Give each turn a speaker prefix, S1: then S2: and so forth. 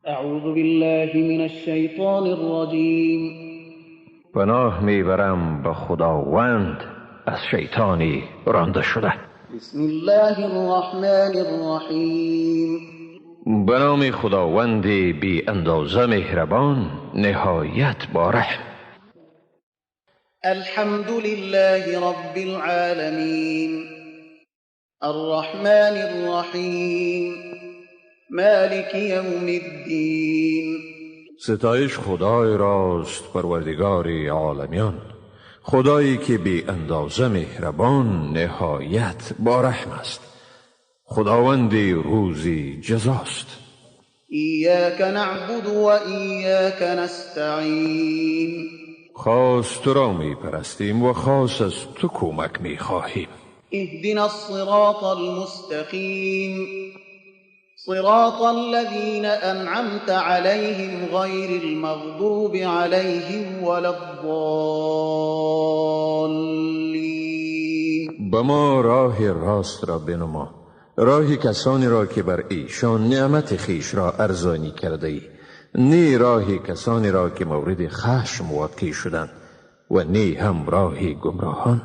S1: اعوذ بالله من الشیطان الرجیم.
S2: پناه میبرم به خداوند از شیطانی رانده شده.
S1: بسم الله الرحمن الرحیم.
S2: به نام خداوند بی اندازه مهربان، نهایت با رحم.
S1: الحمد لله رب العالمین، الرحمن الرحیم، مالک یوم الدین.
S2: ستایش خدای راست، پروردگار عالمیان، خدایی که بی اندازه مهربان، نهایت با رحم است، خداوند روزی جزاست.
S1: ایاک نعبد و ایاک نستعین.
S2: خاص تو را می پرستیم و خاص از تو کمک می خواهیم.
S1: اهدنا الصراط المستقیم، صراط الذين أنعمت عليهم غير المغضوب عليهم ولا الضالين.
S2: به ما راه راست را بنما، راه کسانی را که بر ایشان نعمت خیش را ارزانی کرده ای، نی راه کسانی را که مورد خشم واقع شدند و نی هم راه گمراهان.